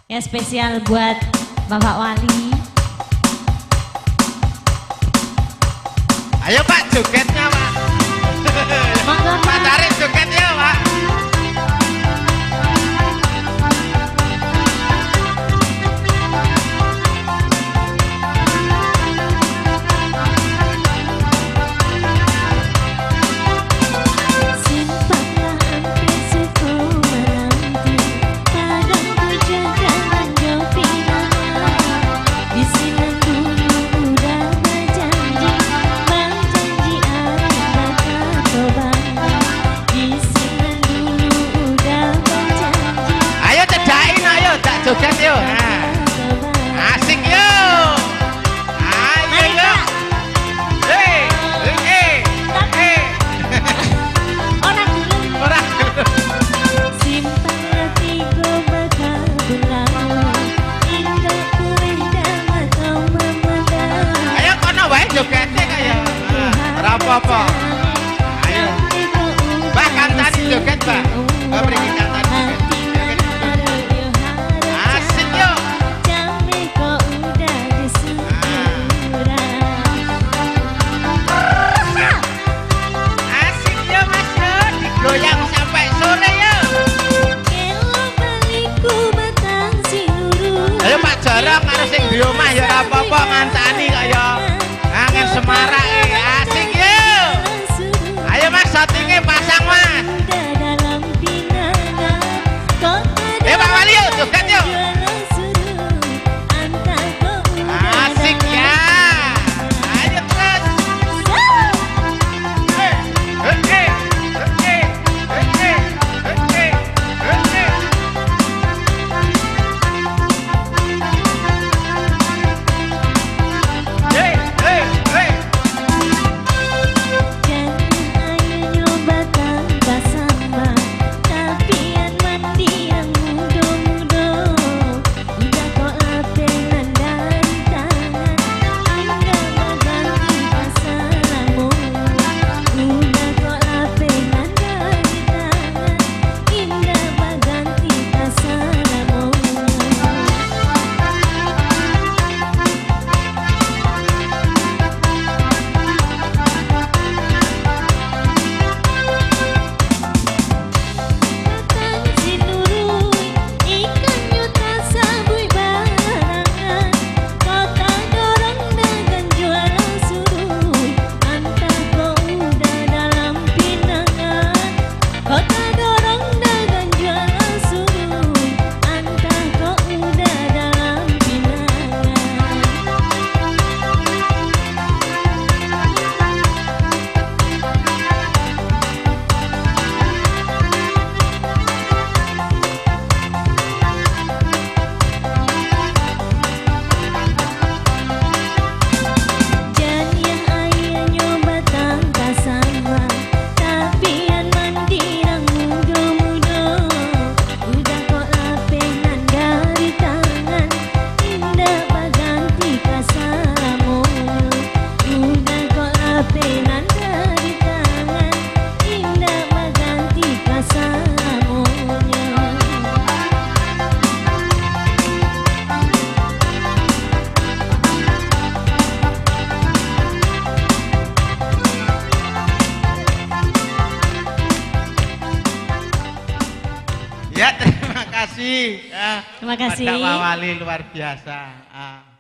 Ya, spesial buat Bapak Wali. Ayo Pak, jogetnya Pak. Monggo Pak Pak. tarik jogetnya Pak. Simpanglah ampe suku menanti, padang hujan jangan jauh pinama. Di sini dulu udah berjanji, berjanji aku bakal tobat. Di sini dulu udah berjanji, Ayo cedain, ayo tak joget yo. Nah, asik yo. Ayo Mari yo. Pak. Hei, hei, hei. Orang dulu. Ora. Simpang hatiku bakal berlalu, indah kuih dalam kau memandang. Ayo kono wae jogete kaya. Ora apa-apa. Ayo. Mbak, kancane joget, Mbak. Oh, mriki kancane joget. Asik yo. Asik yo Mas yo, digoyang sampai sore yo. Ayo Pak Jorong karo sing di omah ya ora apa-apa ngancani kaya angin semarak iki. Asik yo. Ayo Mas syutinge pasang Mas. Pak Wali yuk, joget yuk. Asik ya. Ayo terus. Eh, eh, eh, eh, eh, eh, eh, eh. Hey, hey, hey. Jangan ayo nyoba tanpa sama, tapi yang mandi yang mudo-mudo. Udah kok lapenan dari tangan, indah berganti pasanganmu. Udah kok lapenan dari tangan, indah berganti pasanganmu. Batang sinurui ikan nyuta sabui barangan, kota dorong dagang jualan surui, antah kau udah dalam pinangan. Kota dorong dagang jualan surui, antah kau udah dalam pinangan. Jangan yang ayah nyoba tanpa sama, tapi yang mandi rang mudo-mudo. Udah kok lapenan dari tangan, indah baganti kasalamu. Udah kok lapenan dari tangan, indah baganti kasalamunya. Ya, terima kasih. Ya, Terima kasih. Pada Pak Wali luar biasa. Ah.